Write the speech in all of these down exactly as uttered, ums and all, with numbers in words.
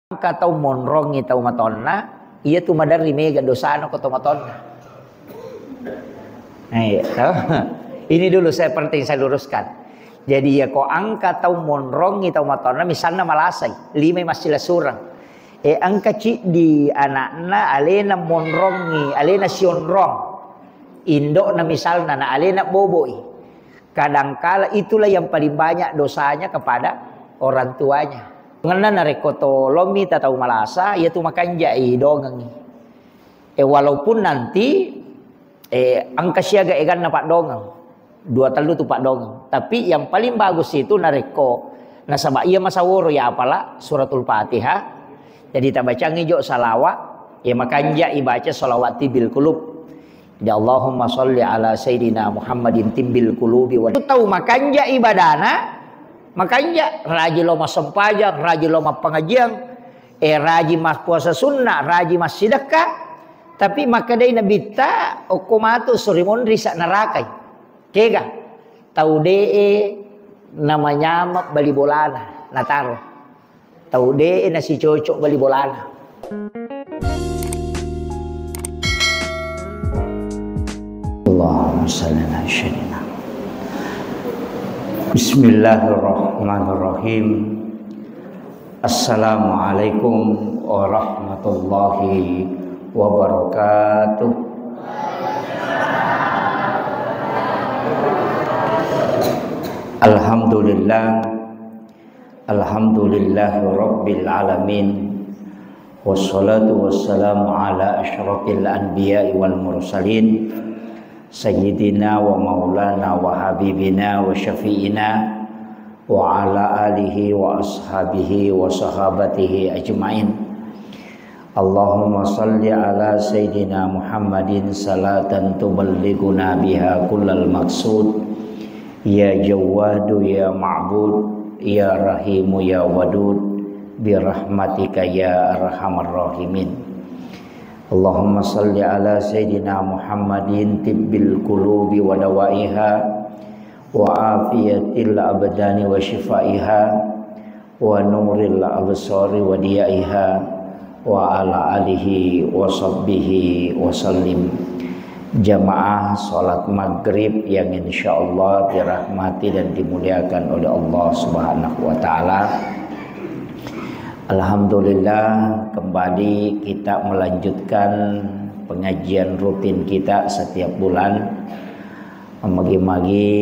Engka tau monrongi tau matonna, iya tu maderri mega dosana ko tau matonna. Eh, tau? Ini dulu saya penting saya luruskan. Jadi, iya ko engka tau monrongi tau matonna, misalna malasai, limai massilasureng. Eh, engka ciddi anakna alena monrongi, alena sionrong. Indokna misalna, na alena boboi. Kadangkala itulah yang paling banyak dosanya kepada orang tuanya. Karena narekko tolommi tatau malasa, iya tu makanjai dongengi. Eh, walaupun nanti, eh, engka siaga eganna paddongeng. Dua tellu tu paddongeng. Tapi yang paling bagus itu narekko nasaba iya masaworo ya apala suratul Fatihah. Jadi tabacangi jo salawat, ya makanja ibaca salawat tibbil qulub. Jadi Allahumma salli ala sayyidina Muhammadin tibbil qulubi wa tau makanja ibadana, makanja raji lo massempajang, raji lo mappangajiang, eh, raji mappuasa sunnah, raji massidekka, tapi makkedai nabitta okko matu surimonri sa narakai. Kega? Tau de'e namanyama bali bolana nataro. Tau de'e nasicocok bali bolana. Allahumma salli ala sayyidina. Bismillahirrahmanirrahim. Assalamualaikum warahmatullahi wabarakatuh. Alhamdulillah. Alhamdulillahi rabbil alamin. Wassalatu wassalamu ala asyrafil anbiya'i wal mursalin. Sayyidina wa maulana wa habibina wa syafi'ina wa ala alihi wa ashabihi wa sahabatihi ajma'in. Allahumma salli ala sayyidina Muhammadin salatan tuballighuna biha kullal maqsud. Ya Jawwadu ya Ma'bud, ya Rahimu ya Wadud, bi rahmatika ya arhamar rahimin. Allahumma salli ala sayyidina Muhammadin tibbil qulubi wa dawaiha, wa afiyatil abdani wa shifaiha, wa nuril absari wa diyaiha, wa ala alihi wa sahbihi wa sallim. Jamaah salat maghrib yang insyaallah dirahmati dan dimuliakan oleh Allah Subhanahu wa taala. Alhamdulillah, kembali kita melanjutkan pengajian rutin kita setiap bulan. Magi-magi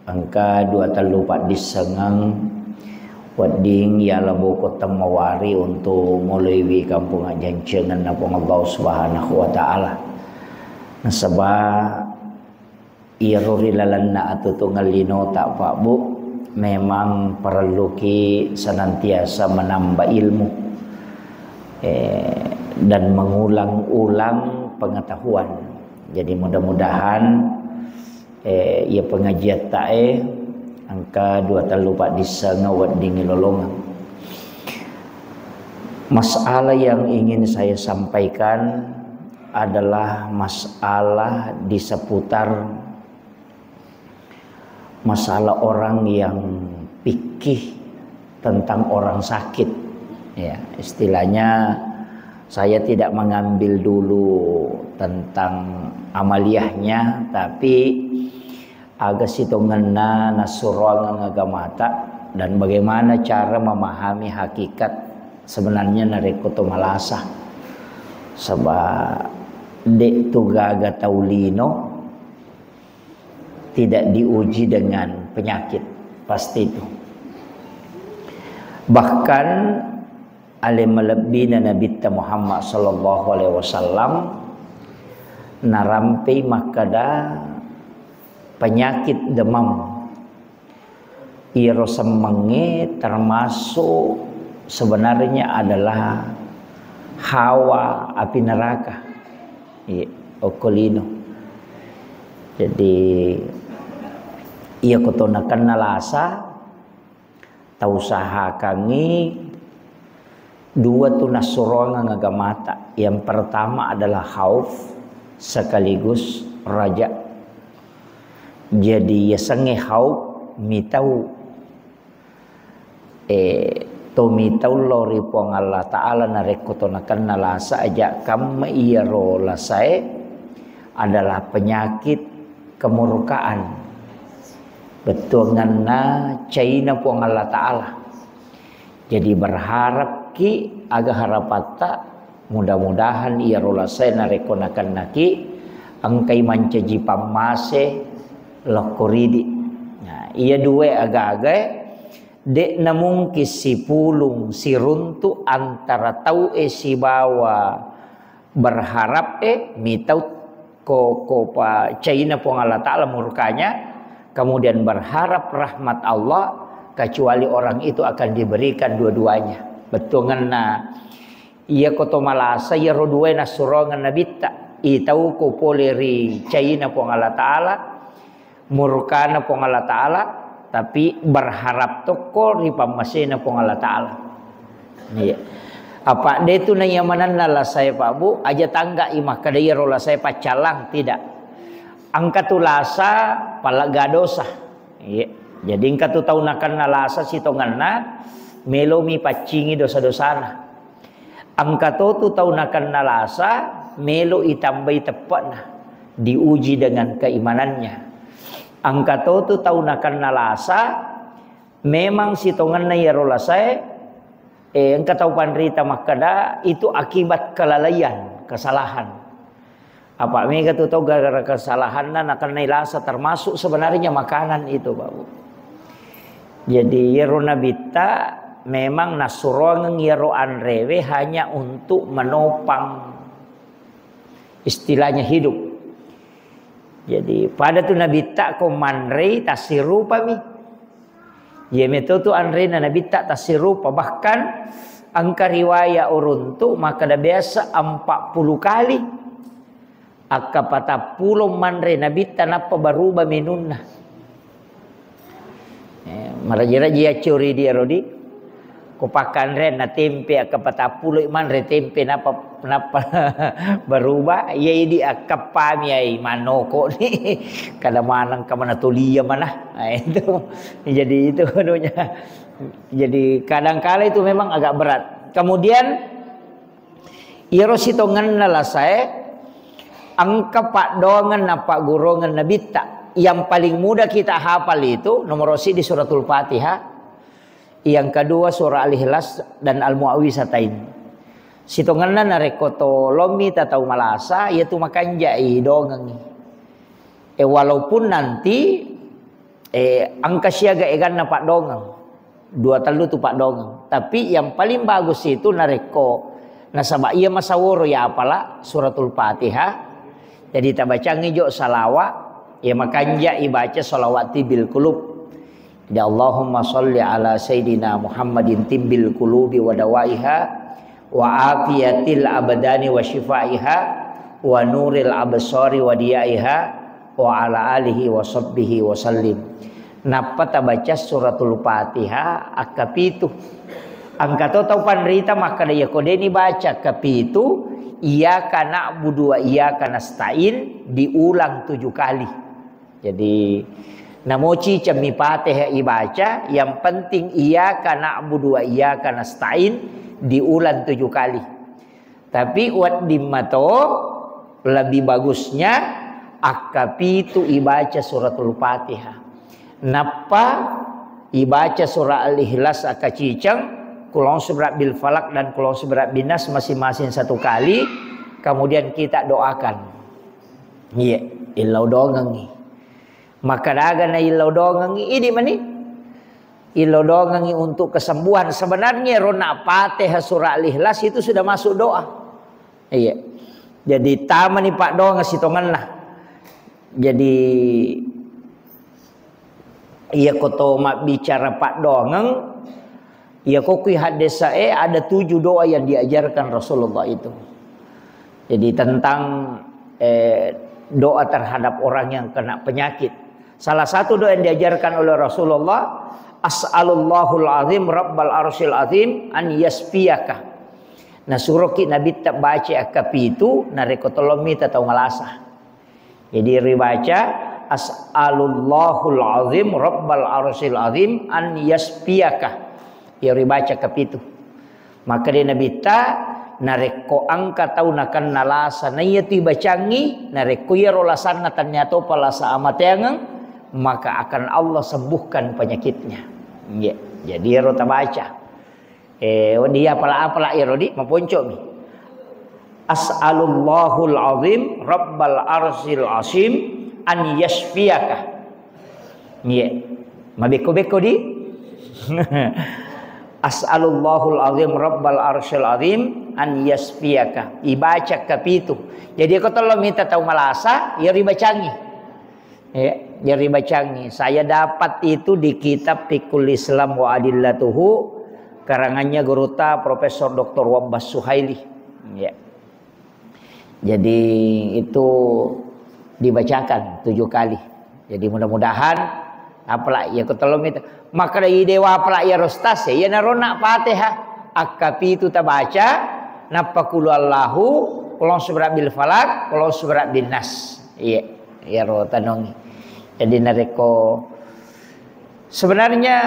engka dua tellu paddissengeng wedding yala boko temmawari untuk moloiwi kampung ajjancengenna Puang Allah Subhanahu wa taala. Nasaba iyaro ri lalenna atuongeng linota, Pak Bu, memang parelluki senantiasa menambah ilmu, eh, dan mengulang-ulang pengetahuan. Jadi mudah-mudahan, eh, iya pengajiattae engka dua tellu paddissengeng weddingngi lolongeng. Masalah yang ingin saya sampaikan adalah masalah di seputar masalah orang yang fikih tentang orang sakit. Ya, istilahnya saya tidak mengambil dulu tentang amaliyahnya, tapi aga sitongenna nassuroangeng agamata dan bagaimana cara memahami hakikat sebenarnya narekko to malasa. Saba de tu gaga tau lino tidak diuji dengan penyakit, pasti itu. Bahkan ale malebbina Nabitta Muhammad sallallahu alaihi wasallam narampei makkeda penyakit demam. Iyaro semmengnge termasuk sebenarnya adalah hawa api neraka. Iya, okko lino. Jadi, iya ko to nakenna lasa, tausahakangngi dua tu nassuroangeng agamata. Yang pertama adalah khauf sekaligus raja. Jadi, yasengnge khauf mitau, eh, Tomitau lao ri Puang Allah Ta'ala narekko to nakenna lasa, aja kamma iyaro lasae adalah penyakit kemurkaan. Bettuanganna caina Puang Allah Ta'ala. Jadi berharapki aga harapatta, mudah-mudahan iyaro lasae narekko nakennaki engkai mancaji pammase lokko ridi. Nah, iya dua aga-agae de'na mungkin sipulung siruntu antara tau'e sibawa berharap'e, mitau ko, ko pa caina Puang Allah Ta'ala murkanya, kemudian berharap rahmat Allah, kecuali orang itu akan diberikan dua-duanya. Bettuanganna, iya ko to malasa, iyaro duae nassuroangeng Nabitta. Itau ko pole ri caina Puang Allah Ta'ala, murkana Puang Allah Ta'ala, tapi berharap tokko ri pammasena Puang Allah Ta'ala. Iya. Apa de tu naiya manenna lasae, Pak Bu, aja tangga i makkeda iyaro lasae paccallang, tidak. Engka tu lasa pallegga dosa. Iya. Jadi engka tu tau nakenna lasa sitongenna, melomi paccingi dosa-dosana. Engka to tu tau nakenna lasa, melo itambai teppe'na, diuji dengan keimanannya. Engka to tu tau nakenna lasa, memang sitongenna iyaro lasae, eh, engka tau panrita makkeda, itu akibat kelalaian, kesalahan. Apa mega tu tau gara-gara kesalahanna nakennai lasa, termasuk sebenarnya makanan itu, Pak Bu. Jadi, iyaro Nabitta memang nassuroangeng iyaro anrewe hanya untuk menopang, istilahnya, hidup. Jadi, pada tu Nabitta ko manrei tassirupami. Iya meto tu anrena Nabitta tassirupa, bahkan engka riwaya uruntu makkeda biasa empat puluh kali. Akka patappulo manre Nabitta nappa baruba menunna. Eh, maraji-raji yaccuri dia rodi. Ko pakkanre na tempe akka patappulo manre tempe nappa, nappa baruba, iya idi akka pami ai manoko ni. Kada maneng ka mana tolia mana. Nah, itu. Jadi itu anunya. Jadi kadangkala itu memang agak berat. Kemudian iyaro sitongenna lasae engka paddoangeng na paggurungeng Nabitta. Yang paling mudah kita hafal itu nomor siji Suratul Fatihah, yang kedua surah Al-Ikhlas dan Al-Muawwizatain. Sitongenna narekko to lommi tatau malasa, iyatu makanjai dongengi. Eh, walaupun nanti, eh, engka siaga eganna paddongeng, dua tellu tu paddongeng. Tapi yang paling bagus itu narekko nasaba iya masaworo ya apala Suratul Fatihah. Jadi tabacangi jo salawa, ya makanja ibaca salawat tibbil qulub. Jadi Allahumma sholli ala sayyidina Muhammadin tibbil qulubi wa dawaiha wa afiyatil abdani wa shifaiha wa nuril absari wa diyaiha wa ala alihi wa sahbihi wa sallim. Nappa tabaca Suratul Fatihah akkapitu. Engka to tau panrita makkeda, iya ko deni baca akkapitu, iyyaka na'budu wa iyyaka nasta'in diulang tujuh kali. Jadi namoci cemmi Fatihah ibaca, yang penting iyyaka na'budu wa iyyaka nasta'in diulang tujuh kali. Tapi wedding mato lebih bagusnya akkapitu ibaca Suratul Fatihah. Nappa ibaca surah Al-Ikhlas akkaciceng, Qul a'udzu birabbil falaq dan Qul a'udzu birabbin nas masing-masing satu kali, kemudian kita doakan. Iya, illau dongengi. Maka daga na illau dongengi, idi mani. Illau dongengi untuk kesembuhan. Sebenarnya rona Fatihah surah Al-Ikhlas itu sudah masuk doa. Iya. Jadi tamani paddoangeng sitongenna. Jadi iya ko to mabbicara paddoangeng, iya ko kui haddesae ada tujuh doa yang diajarkan Rasulullah itu. Jadi tentang, eh, doa terhadap orang yang kena penyakit. Salah satu doa yang diajarkan oleh Rasulullah, "As'alullahul azim rabbal arsyil azim an yasfiyaka." Nasuroki Nabitta baca akkapitu narekko tolong mita tau malasa. Jadi ribaca, "As'alullahul azim rabbal arsyil azim an yasfiyaka." Iyaro ibaca kapitu. Makkedai Nabitta, narekko engka tau nakenna lasa, naiyatu ibacangngi, narekko iyaro lasanna tennia topa lasa amateangeng, maka akan Allah sembuhkan penyakitnya. Iya. Jadi iyaro tabaca. Eh, wedding iya apala-apala iyaro di, maponcomi. As'alullahul azim rabbal arsyil azim an yashfiyaka. Iya. Mabekko-bekko di. As'alullahul azim rabbal arsyil azim an yashfiyaka. Ibaca kapitu. Jadi ko tello mita tau malasa, iya ribacangi. Ya, jadi bacangi. Saya dapat itu di kitab Fiqhul Islam wa Adillatuhu, karangannya gurutta Profesor Doktor Wabbas Suhaili. Ya. Jadi itu dibacakan tujuh kali. Jadi mudah-mudahan apalagi ya ketelu itu. Maka dari dewa apalagi ya rostas ya, ya narona Fatihah. Akkapitu tabaca, nappa kulu Allahu, kulon subra bil falak, kulon subra bin nas. Iya. Iyaro tanongi. Jadi narekko sebenarnya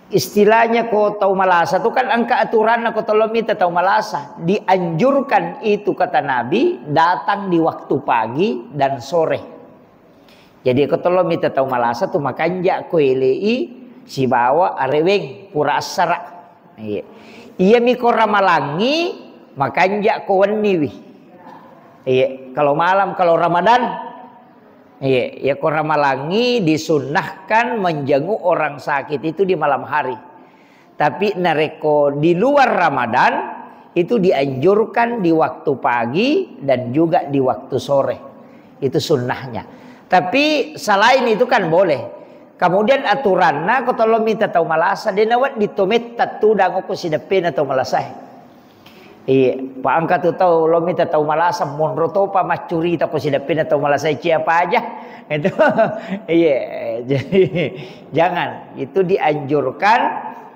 istilahnya ko tau malasa tu kan engka aturanna ko tolong mita tau malasa. Dianjurkan itu kata Nabi datang di waktu pagi dan sore. Jadi ko tolong mita tau malasa tu makanja ko elei sibawa areweng pura assara. Iya. Iyami ko ramalangi, makanja ko wenniwi. Iya, kalau malam, kalau Ramadan, iya, ya ko ramalangi disunnahkan menjenguk orang sakit itu di malam hari. Tapi narekko di luar Ramadan, itu dianjurkan di waktu pagi dan juga di waktu sore. Itu sunnahnya. Tapi selain itu kan boleh. Kemudian aturanna ko tolong mita tau malasa, de nawedding to metta tudang ko sideppena tau malasa. Iya, pa engka tu tau lo mita tau malasa, monro topa maccurita ko sideppena tau malasa, cia apa aja. Itu, iya, jadi jangan. Itu dianjurkan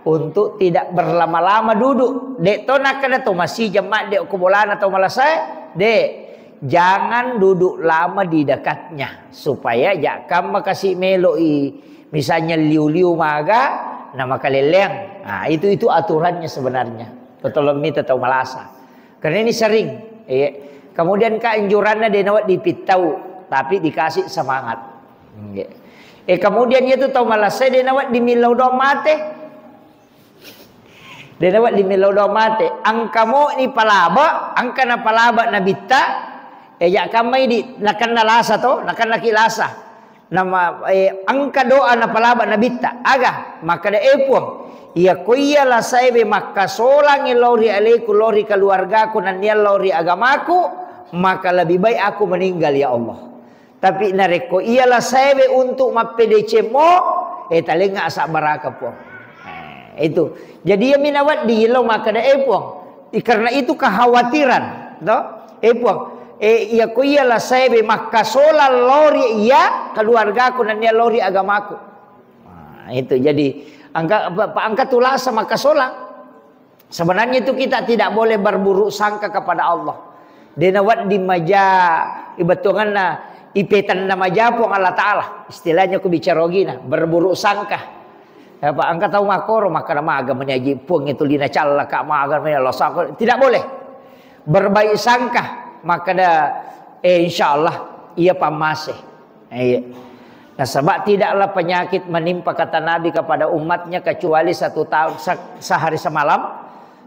untuk tidak berlama-lama duduk. Dek to nakkeda to masih jemma dek ko bolana tau malasa, dek. Jangan duduk lama di dekatnya, supaya jakkamma kasi meloi, misalnya liu-liu maga, na makaleleang. Nah, itu, itu aturannya sebenarnya. Ko tolong mita tau malasa. Karena ini sering. Iya. Kemudian ka anjuranna de nawedding dipittau, tapi dikasih semangat. Iya. Eh, kemudian itu tau malasa de nawedding millau doang mate. De nawedding millau doang mate. Engka moni palaba, engka napalaba nabitta, eh, jakkammai di, nakenna lasa to, nakennaki lasa. Nama, eh, engka doa napalaba nabitta. Aga, makkeda, eh Puang, iya ko iya lasaewe makkasolangi lao ri aleku, lao ri keluargaku, nennia lao ri agamaku, maka lebih baik aku meninggal, ya Allah. Tapi narekko iya lasaewe untuk mappedecemmo, eh, talengnga asabbaraka, Puang. Eh, itu. Jadi iya minawa di lo makkeda, eh, Puang. I-, karena itu kekhawatiran, to? Eh, Puang, eh, iya ko iya lasaewe makkasolang lori iya keluargaku nennia lori agamaku. Nah, itu. Jadi angka, pa-, pa-, angka tulasa makkasolang. Sebenarnya itu kita tidak boleh berburuk sangka kepada Allah. De nawedding maja ibetuanganna ipetanna maja Puang Allah Ta'ala. Istilahnya ku bicara ogina, berburuk sangka. Apa engka tau makkoro, makkeda maga meni aji Puang itu lina callaka, maga meni Allah sangka. Tidak boleh. Berbaik sangka, makkeda, eh, insya Allah, iya pammase. Iya. Nasaba tidaklah penyakit menimpa kata Nabi kepada umatnya kecuali satu tahun se-, sehari semalam,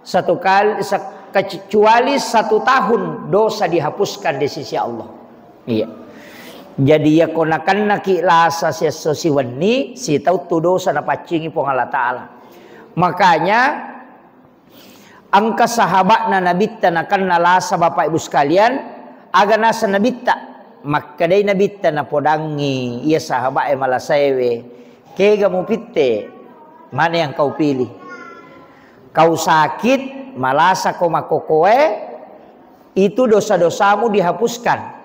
satu kali se-, kecuali satu tahun dosa dihapuskan di sisi Allah. Iya. Jadi iya ko nakennaki lasa siesso siwenni, sitau tu dosa napaccingi Puang Allah Ta'ala. Makanya Engka sahaba'na Nabitta nakenna lasa, Bapak Ibu sekalian, aga naseng Nabitta? Makkedai Nabitta napodangngi iya sahaba'e malasaewe, kega mupitte mana yang kau pilih? Kau sakit, malasa ko makkokoe, itu dosa-dosamu dihapuskan.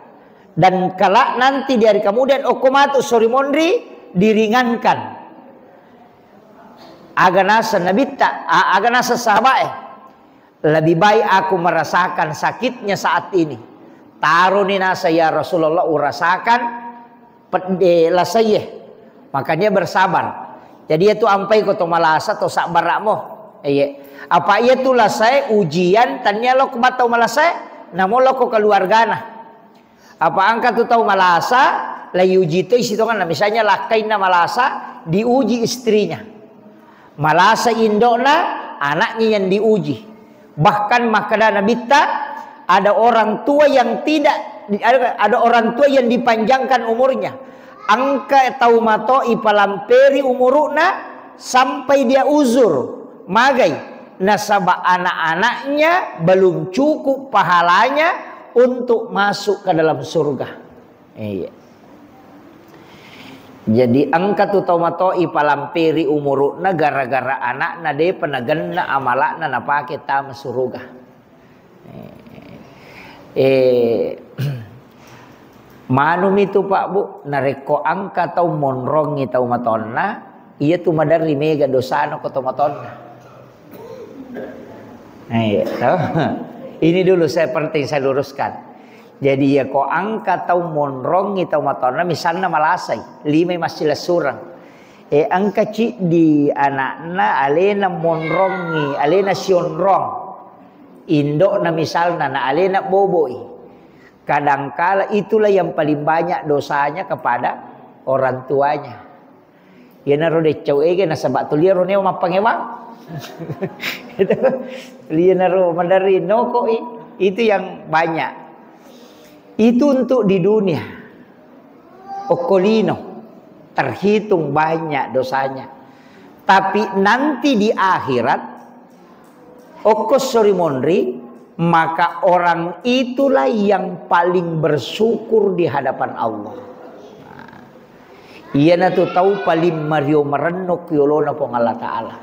Dan kelak nanti di hari kemudian, okko matu sori monri, diringankan. Aga naseng Nabitta, a-, aga naseng sahaba'e, lebih baik aku merasakan sakitnya saat ini. Taroni naseng, ya Rasulullah, urasakan pedde lasaie. Makanya bersabar. Jadi iyatu ampai ko to malasa to sabbara'mo. Iye. Apa iyatu lasae ujian, tania lo ko tau malasae, namo lo ko keluargana. Apa engka tu tau malasa, la iuji toi sitonganna. Misalnya lakkainna malasa, diuji istrinya. Malasa indokna, anaknya yang diuji. Bahkan makkeda Nabitta, ada orang tua yang tidak, ada, ada orang tua yang dipanjangkan umurnya. Engka tau mato ipalamperi umuruna sampai dia uzur, magai, nasaba anak-anaknya belum cukup pahalanya untuk masuk ke dalam surga. Iya. Jadi engka tu tau mato ipalamperi umuruna gara-gara anakna depa nagenna amalakna napake tama suruga. Eh, eh, manumi tu, Pak, Bu, narekko engka tau monrongi tau matonna, iya tu maderri mega dosana ko tau matonna. Eh, toh? Ini dulu saya penting saya luruskan. Jadi ya ko engka tau monrongi tau matonna, misalna malasai, limai massilessureng. Eh, engka ciddi anakna alena monrongi, alena sionrong. Indokna misalna, na alena boboi. Kadangkala itulah yang paling banyak dosanya kepada orang tuanya. Iyanaro deccau ege nasaba tuliaro neo mappangewang. Itu. Iyanaro maderri nokoi. Itu yang banyak. Itu untuk di dunia. Okko lino terhitung banyak dosanya. Tapi nanti di akhirat, okko sori monri, maka orang itulah yang paling bersyukur di hadapan Allah. Nah, iyanatu tau paling mario marenno ki yolona Puang Allah Ta'ala.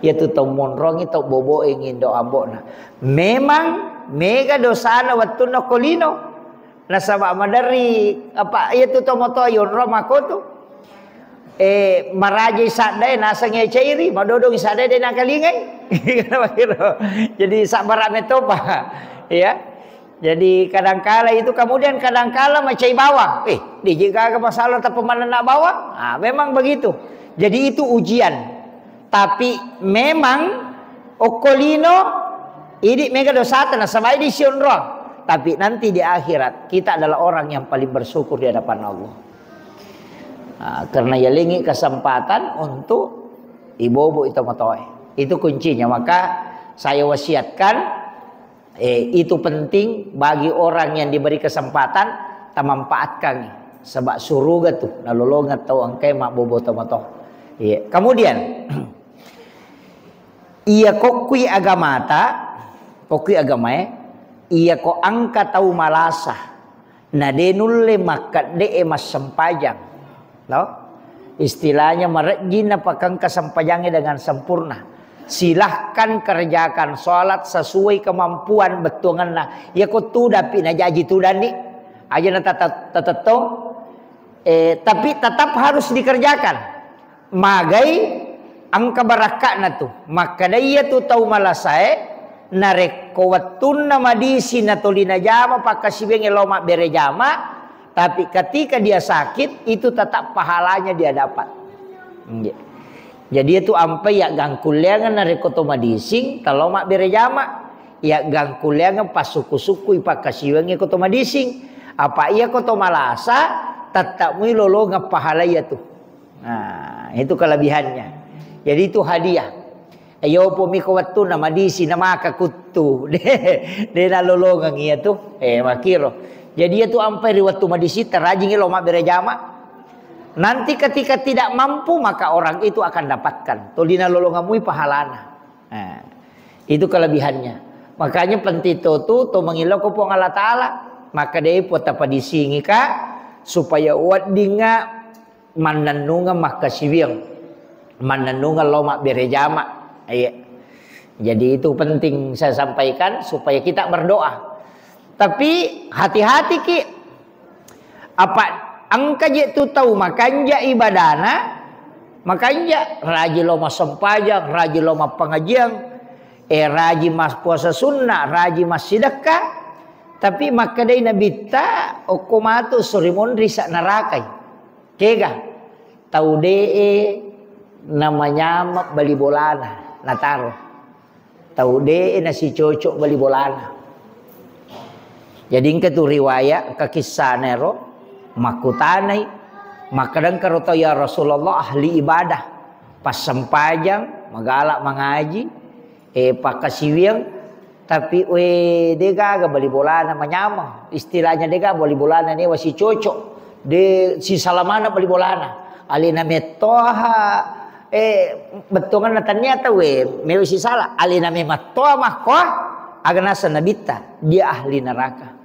Iyatu tau monrongi, tau boboe ngindo ambokna. Memang mega dosana wettunna okko lino. Nasaba maderri, apa, iyatu tomatoa yonro makotu. Eh, marajai saddae naseng iya cairi, madodong saddae de nakalingai. Jadi sabbara metopa. Ya. Jadi kadangkala itu, kemudian kadangkala macai bawang. Eh, diji gaga masalah tapi manenna bawang. Ah, memang begitu. Jadi itu ujian. Tapi memang okko lino, idi mega dosata nasaba idi sionro. Tapi nanti di akhirat kita adalah orang yang paling bersyukur di hadapan Allah. Nah, karena yalengi kesempatan untuk ibobo itu matoe. Itu kuncinya. Maka saya wasiatkan, eh, itu penting bagi orang yang diberi kesempatan, tamanfaatkan. Sebab suruga tu nalolongeng tau engkae mabbobo tomatoa. Iya. Kemudian, iya kokkui agamata, kokkui agamae, iya ko engka tau malasa, na de nulle makkedde'e massempajang. Lo? Istilahnya marejjing napakengka sempajangnge dengan sempurna. Silahkan kerjakan sholat sesuai kemampuan bettuangenna. Iya ko tudapi najaji tudanni. Aja na tata-, tatettong. Eh, tapi tetap harus dikerjakan. Magai engka barakka'na tu. Makkeda iya tu tau malasae, narekko wettunna madisi natoli najama pakkasiwiangnge lao mabbere jama, tapi ketika dia sakit, itu tetap pahalanya dia dapat. Nggih. Jadi itu ampai ya gangkulleangeng narekko to madising, talo mabbere jama, ya gangkulleangeng pasukku-sukkui pakkasiwiangnge ko to madising. Apa iya ko to malasa, tetap mui lolongeng pahala iya tu. Nah, itu kelebihannya. Jadi itu hadiah. Ayo po miko wettu na madisi na maka kuttu. De, de nalolongeng iya tu. Eh, makiro. Jadi iya tu ampai ri wettu madisi terajingi lo mabbere jama. Nanti ketika tidak mampu maka orang itu akan dapatkan. Toli nalolongeng mui pahalana. Nah, itu kelebihannya. Makanya penting to tu to mengilo ko Puang Allah Ta'ala. Maka de po tapadisingi ka supaya weddinga mannennungeng makkasiwiang, mannennungeng lao mabbere jama. Iya. Jadi itu penting saya sampaikan supaya kita berdoa. Tapi hati-hati ki, apa engka je tu tau makanja ibadana, makanja raji lao massempajang, raji lao mappangajiang, eh, raji maspuasa sunnah, raji massidekka, tapi makkedai Nabitta, okko matu sori monri sa narakai. Kega? Tau de'e Namanyama bali bolana, nataro. Tau de' nasicocok bali bolana. Jadi engka tu riwayat kakissana ero, makkutanai, makkadangkaro tau, "Ya Rasulullah, ahli ibadah, passempajang, magala mangaji, eh, pakkasiwiang, tapi, we, de' gaga bali bolana manyameng." Istilahnya de' gaga bali bolana newa sicocok. De' sisalamana bali bolana. Alena mettoha, eh, bettuanganna tania tau, we, mewa sisala. Alena memettoha makkoa, aga naseng Nabitta, dia ahli neraka.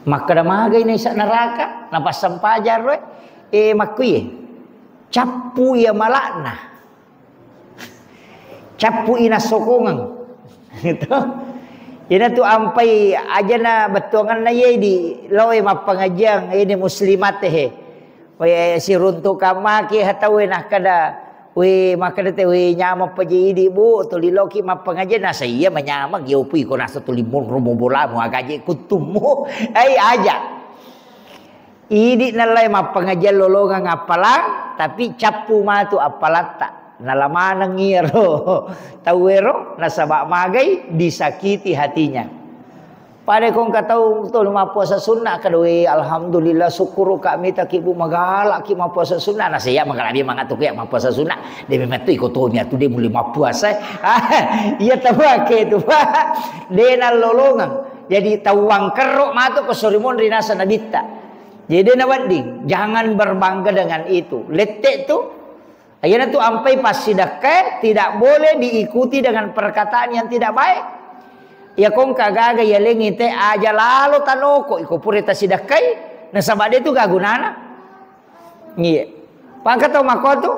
Makkeda magai naisa neraka, napassempajang ro, eh, makkuye. Cappu iya malakna. Cappu ina sokongeng. Gitu. Ina tu ampai ajana bettuanganna ye di loe mappangajiang ini muslimat he. We, siruntu kamaki hatawe nakkeda, we, makkeda te, we, nyameng paje idi, Bu, tuli loki mappangajiang, nasa iya manyameng, yo pui ko nasa tuli monro mo bolamu, agaje kuttummu. Ai aja. Idi nallai mappangajiang lolongeng appalang, tapi cappu matu appalatta. Nala maneng iyaro tauwero, nasaba magai disakiti hatinya. Pada ko engka tau tuli mappuasa sunna, kada, "We, alhamdulillah, syukur ka mitaki, Bu, magala ki mappuasa sunna." Nasa iya magala dia mangatu ya mappuasa sunna. De memang tu iko tomi atu de mulai mappuasa. Iya tau ake tu, Pak. De nallolongeng. Jadi tau wangkerro matu ko sorimonri nasa nabitta. Jadi de nawedding, jangan berbangga dengan itu. Lette tu, iyana tu ampai passidekkae tidak boleh diikuti dengan perkataan yang tidak baik. Iya kongka gaga yalengi te aja lalo tanoko iko pura tasidekkai, nasaba de tu gagunana. Iya. Pangka tau makotu,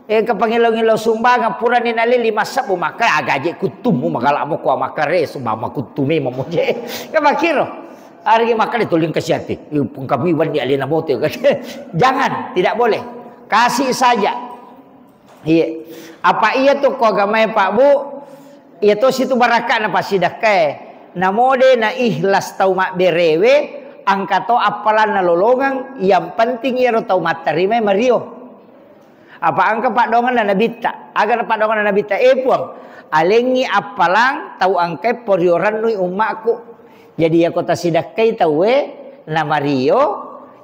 eh, ke pangilo-ngilo sumbangan purani nale lima sebbu maka agaje kuttumu magala mo ko makare sumba makuttume mamoje. Ke makiro. Arigi makkeda tuling kasiati. Pungkami wandi alena moto. Jangan, tidak boleh. Kasih saja. Iya. Apa iya tu ko agamae, Pak, Bu? Iya to situ barakana passidekkae. Namode na ikhlas tau mabberewe, angka to appalanna lolongeng, yang penting iyaro tau matterimai mario. Apa engka paddoanganna Nabitta? Aga na paddoanganna Nabitta? Eh, Puang, alengngi appalang tau engkae porio rennui ummakku. Jadi, iyako tasidekkai tauwe namario,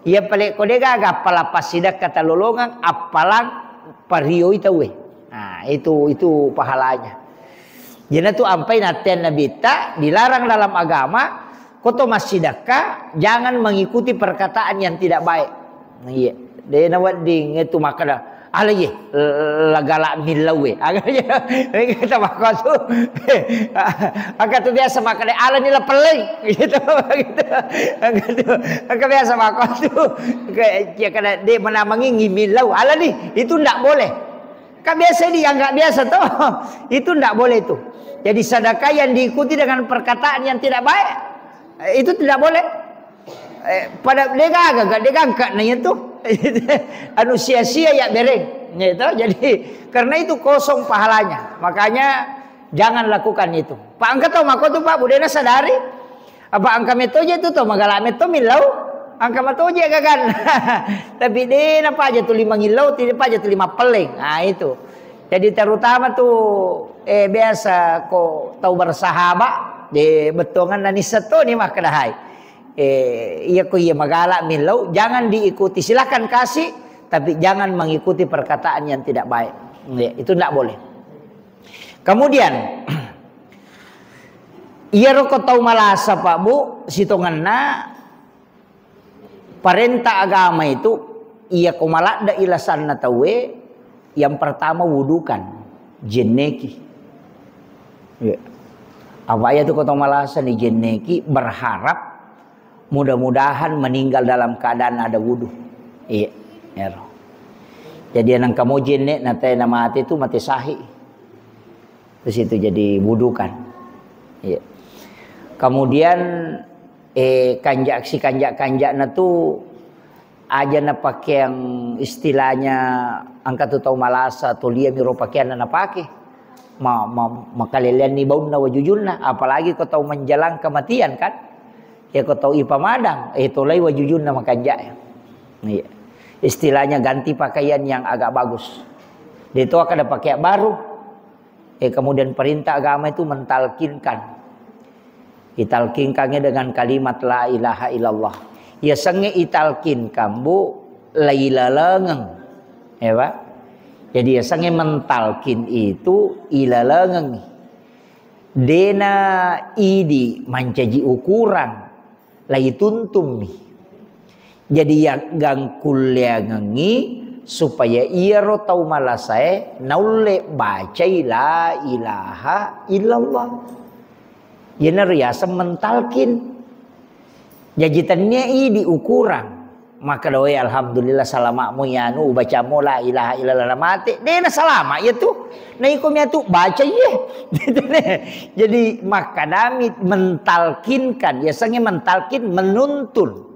iya pale ko de gaga appalang passidekka talolongeng, appalang parioi tauwe. Nah, itu, itu pahalanya. Jena tu ampai natteang Nabitta dilarang dalam agama, Koto massidekka, jangan mengikuti perkataan yang tidak baik. Iya, de nawedding itu makkeda, "Ala ye, lagala millaue." Aga ya, kita makotu. Aga tu biasa makkeda, "Ala ni la pelleng." Gitu, gitu. Aga tu, aga biasa makotu. Kayak, ya, kada de menamengi millau. Ala ni, itu ndak boleh. Kan biasa dianggap biasa toh. Itu ndak boleh itu. Jadi sedekah yang diikuti dengan perkataan yang tidak baik, eh, itu tidak boleh. Eh, pada degaga, degaga na itu. Anu sia-sia ya bereng. Ya itu. Jadi karena itu kosong pahalanya. Makanya jangan lakukan itu. Pak engka tau mako tu Pak budena sadari. Apa engka metoje tu to magala meto millau, engka matoje gagan. Tapi de na paja tuli mangillau, tidak paja tuli mappelleng. Nah, itu. Jadi terutama tu, eh, biasa ko tau bersahabat, de bettuanganna nisseng to ni makkedahai. Eh, iya ko iya magala millau, jangan diikuti. Silakan kasih, tapi jangan mengikuti perkataan yang tidak baik. Ya, itu ndak boleh. Kemudian, iyaro ko tau malasa, Pak, Bu, sitongenna parenta agama itu, iya ko maladde ilasanna tauwe, yang pertama wudukan, jenneki. Iya. Apa iya tu ko tau malasa ni jenneki, berharap mudah-mudahan meninggal dalam keadaan ada wudu. Iya, ero. Jadi nang kamu jenne na te na mate tu mate sahih. Terus itu jadi wudukan. Iya. Kemudian, eh, kanjak si kanjak-kanjakna tu aja na pakeang istilahnya engka tu tau malasa tu lia miro pakeanna na pake. Ma, ma, makaleleanni baunna wajujunna, apalagi ko tau menjelang kematian kan. Ya ko tau ipamadang, eh, tolai wajujunna makanjak. Iya. Istilahnya ganti pakaian yang agak bagus. Dia itu ada pakaian baru. Eh, kemudian perintah agama itu mentalkinkan. Italkinkangnya dengan kalimat la ilaha illallah. Yasengnge italkinkang, Bu, lailalengeng. Ya, Pak? Jadi yasengnge mentalkin itu ilalengeng. Dena idi mancaji ukuran, laituntummi. Jadi yaggangkulleangengngi supaya iyaro tau malasae naulle bacai la ilaha illallah. Iyana riaseng mentalkin. Jaji tennia idi ukuran. Makkeda, "Woi, alhamdulillah, salama'mu iyanu, ubacammu la ilaha illallah, na mate." Dena salama iya tu. Na iko mia tu baca iye. Jadi makkedami mentalkinkan, yasengnge mentalkin, menuntun.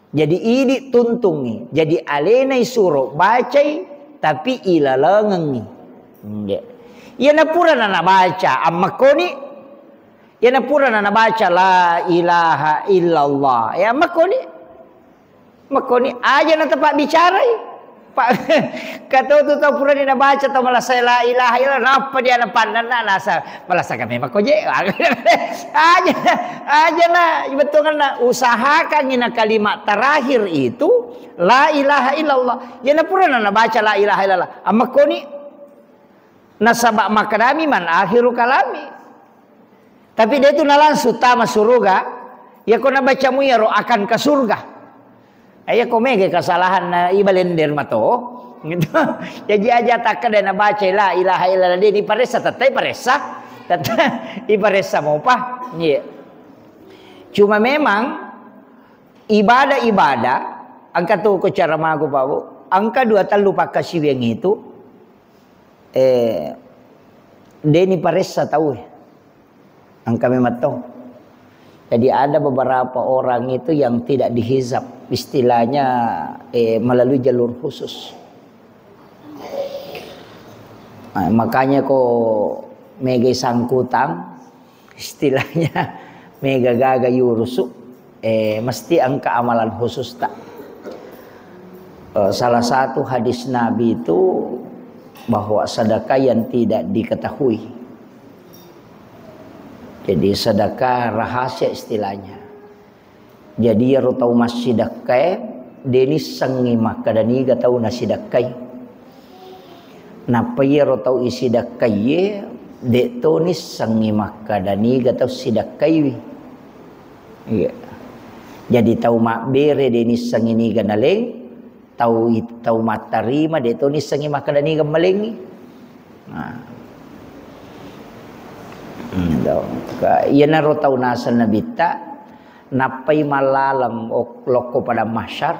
Jadi idi tuntungngi. Jadi alena isuro bacai, tapi ilalengengngi. Nggih. Iyana pura nana baca, ammekkoni. Iyana pura nana baca la ilaha illallah. Ya, ammekkoni. Mekkoni aja na tepabbicarai. Pak, kato tu tau purani nabaca tau malasai la ilaha illallah, nappa dia napannanna nasa malasa kami makko je. Aja, aja na bettuanna usahakan ina kalimat terakhir itu la ilaha illallah. Ya na pura na nabaca la ilaha illallah. Ammekoni Nasaba makkedami, "Man akhiru kalami." Tapi dia itu na langsung tama suruga, ya ko nabacamu ya ro akan ke surga. Eh, ya ko mega kesalahan na ibalender mato. Gitu. Jadi aja takkeda nabaca la ilaha illallah, dia ni paressa, tettai paressa. Tettai iparessa mopa. Iya. Cuma memang ibadah-ibadah, engka tu ko cara magu, Pak Bu, engka dua tellu pakkasiwiang itu, eh, deni paressa tau, eh. Engka memang to. Jadi ada beberapa orang itu yang tidak dihizab, istilahnya, eh, melalui jalur khusus. Nah, makanya ko mega sangkutang, istilahnya mega gaga yurusu, eh, mesti engka amalan khusus tak. Eh, salah satu hadis Nabi itu bahwa sedekah yang tidak diketahui. Jadi sedekah rahasia istilahnya. Jadi iyaro tau massidekkae, de nissengngi makkeda niga tau nasidekkai. Nappa iyaro tau isidekkaie, de to nissengngi makkeda niga tau sidekkaiwi. Iya. Jadi tau mabbere de nissengngi niga naleng, tau, tau mattarima de to nissengngi makkeda niga malengngi. Nah. Hmm, tau. Ka-, iyanaro tau naseng Nabitta, nappai mallaleng ok-, lokko padang mahsyar.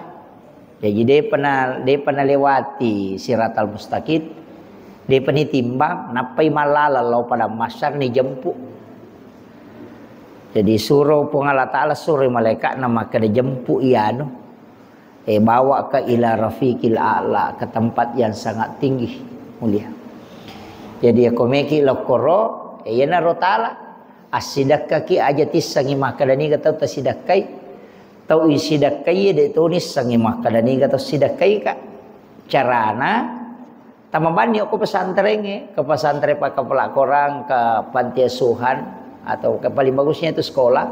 Jaji depa na, depa nalewati siratal mustaqim, depa nitimbang, nappai mallaleng lao padang mahsyar nijempu. Jadi suro Puang Allah Ta'ala, suroi malaika'na makkeda, "Jempu iyanu." Eh, bawa ka ila rafiqil a'la, ke tempat yang sangat tinggi, mulia. Jadi, ya, ko meki lokkoro, eh, iyanaro tala, assidekkaki aja tissengi makkeda niga tau tasidekkai, tau isidekkai, de to nissengi makkeda niga tau sidekkai ka. Carana, Tamabanni okko pesantrengnge, ke pesantren pakkapala korang, ke panti asuhan, atau ke paling bagusnya itu sekolah.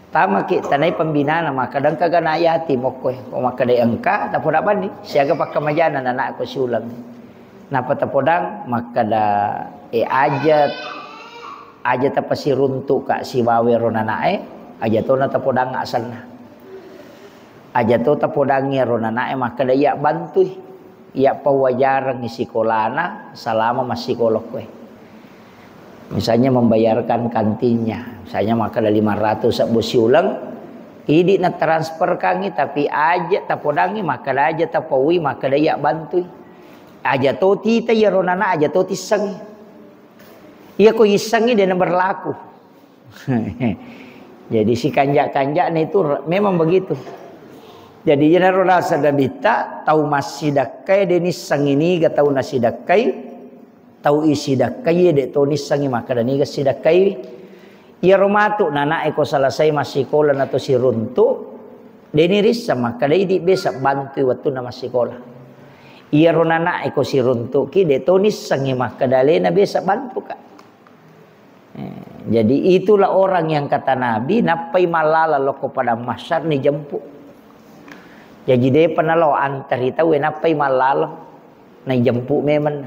Tamaki tanai pembinana, makkeda engka ga anak yatim okko e. Ko makkeda engka, tapoda banni, siaga pakkamajana anakku siuleng. Napa tapodang, makkeda, eh, aja, aja tapasiruntuk ka sibawa ro nanae, aja tona tapodang asenna. Aja to tapodangngi ro nanae makkeda, "Iya bantui, iya pawajarengngi sikolana salama massikola koe." Misalnya membayarkan kantinnya, misalnya makkeda lima ratus sebbu siuleng, idi na transferkangngi, tapi aja tapodangngi makkeda, aja tapaui makkeda, "Iya bantui." Aja to tita iyaro nana, aja to tissengi. Iya ko issengi de na berlaku. Jadi, sikanja-kanjana itu re-, memang begitu. Jadi, iyanaro naseng Nabitta, tau massidekkai de nissengi niga tau nasidekkai, tau isidekkai de to nissengi makkeda niga sidekkai. Iyaro matu nanae ko selesai massikola na to siruntuk, Deni risseng makkeda idi besa bantui wettunna massikola. Iyaro nana eko siruntuki de to nissengi makkeda alena besa bantuka. Eh, jadi itulah orang yang kata Nabi, nappai mallala lokko padang mahsyar ni jemput. Jadi depa nalo antari tau nappai mallala. Naijempu memang,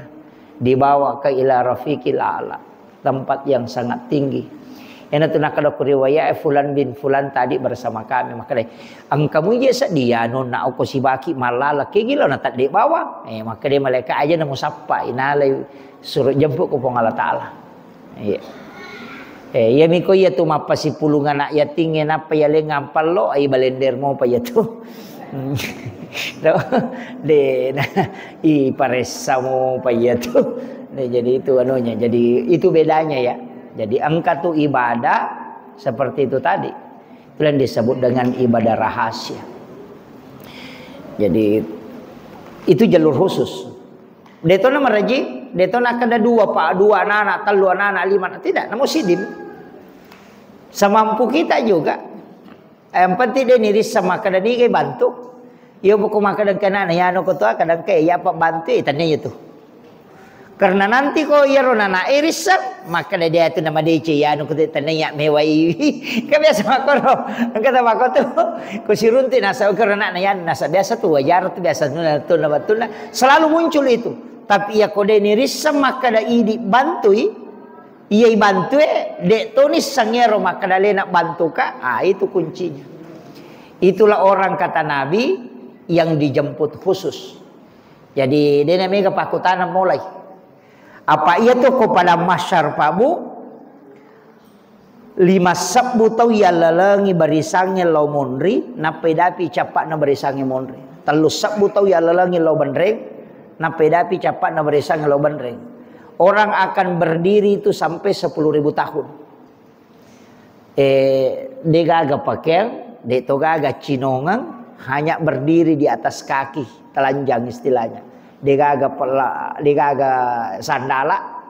dibawa ke ila rafiqil a'la, tempat yang sangat tinggi. Ena tu nakkeda ku riwayat, eh, fulan bin fulan tadi bersama kami. Makkeda, engka muje sedia nonna oko sibaki mallala ke gila na tadde bawang. Eh, makkeda malaikat aja namu sappa inalai suruh jemput ku Puang Allah Ta'ala. Iya. Eh, iya miko iya tu mappasipulung anak yating e nappa iya leng ampallo, ai balender mopa iya tu. To, de, na, i paressa mopa iya tu. Nah, jadi itu anunya. Jadi itu bedanya ya. Jadi engka tu ibadah seperti itu tadi. Itu yang disebut dengan ibadah rahasia. Jadi itu jalur khusus. Detona maraji, detona kada dua, pak, dua anak, tellu anak, lima anak, tidak, namu sidin. Semampu kita juga. Yang penting dia niris sama kada ni bantu. Yo buku makan kena na yano ko tua kadang ke ya apa bantu itu. Karena nanti ko iyaro nana irisseng, maka dia tu nama D C ya anu ko tanya mewai. Kan biasa makoro. Engka ta makotu. Ko sirunti nasa ko anak na yan nasa biasa tu wajar tu biasa tu na tu na batuna. Selalu muncul itu. Tapi iya ko de nirisseng maka da idi bantui. Iya ibantue, de toni sangero maka dalena bantuka. Ah, itu kuncinya. Itulah orang kata Nabi yang dijemput khusus. Jadi dena mega pakutana mulai. Apa iya tu ko pada masyar pabu lima sebbu tau yallalengi barisangnge lao monri, nappai dapi cappa'na barisangnge monri. Tellu sebbu tau yallalengi lao benreng, nappai dapi cappa'na barisangnge lao benreng. Orang akan berdiri itu sampai sepuluh ribu tahun. Eh, degaga pakeang, de to gaga cinongang, hanya berdiri di atas kaki, telanjang istilahnya. Degaga pela, degaga sandala,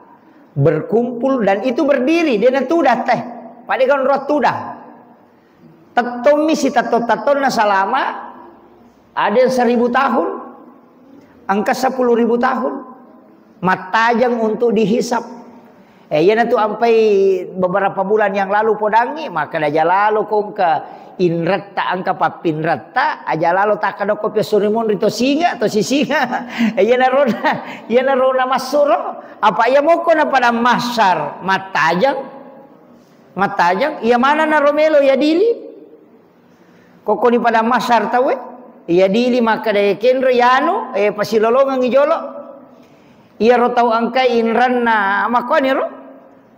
berkumpul dan itu berdiri, dia tudah teh. Pada kan roh tudah. Tettommi sitetto-tettonna salama, ada yang seribu tahun, engka sepuluh ribu tahun, mattajeng untuk dihisap. Eh, iyanatu ampai beberapa bulan yang lalu podangi, maka aja lalo kongka inretta, engka pappinretta, aja lalo takka dokko pesso rimonri to singa, to sisinga. Eh, iyana rona, iyana rona massuro, apa iya mokko na pada massar mattajeng, mattajeng, iya mana na romelo ya dili. Kokkoni pada massar tauwe, iya dili makkeda kenro yanu, eh, pasilolongengngi jolo. Iyaro tau engkai inranna makkuaniro,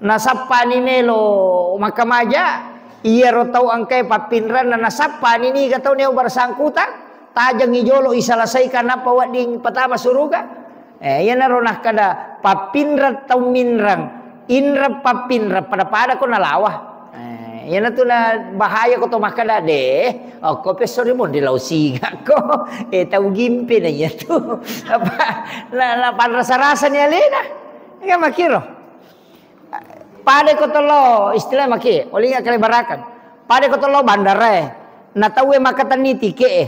nasappani melo makkamaja, iyaro tau engkai pappinranna nasappani niga tau neo bersangkutan, tajengngi jolo iselesaikan nappa wedding patama suruga. Eh, iyanaro nakkeda pappinreng tau minreng, inreng pappinreng pada-pada ko nalawa. Eh, iyanatu na bahaya ko to makkeda de, okko pesso rimonri lao singa ko. Eh, tau gimpe na iyatu. Apa na, na panrasa-rasa ni alena. Kan makkiro. Pada ko tolo istilah maki, olinga kale barakan. Pada ko tolo bandarae. Na tauwe makatenni tike e.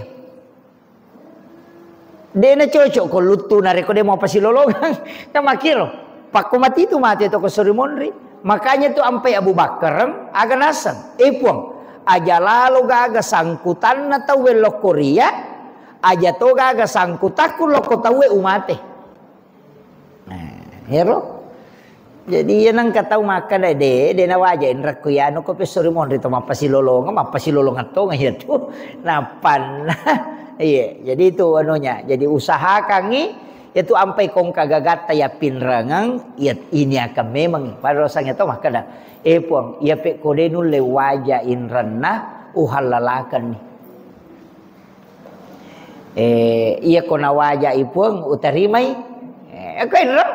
De na cocok ko luttu narekko de mau pasilolongang. Kan makkiro. Pakko mati tu mati to ko sori monri. Makanya tu ampai Abu Bakar aga naseng. Eh Puang, aja lalo gaga sangkutanna tauwe lokko ria, aja to gaga sangkutakku lokko tauwe umate. Nah, ero. Jadi iya nengka tau makkeda de, de nawaja inrekku ya anu ko pesso rimonri to mappasilolonga, mappasilolonga tonga iya tu. Napanna. Iya, jadi itu anunya. Jadi usahakangi itu ampai kongka gagatta ya pinrengeng, ya ini akan memang pada rosangnya to makkeda. Eh Puang, iya pe ko de nulle waja inrenna uhallalakan ni. Eh, iya ko nawajai Puang, utarimai. Eh, ko inro.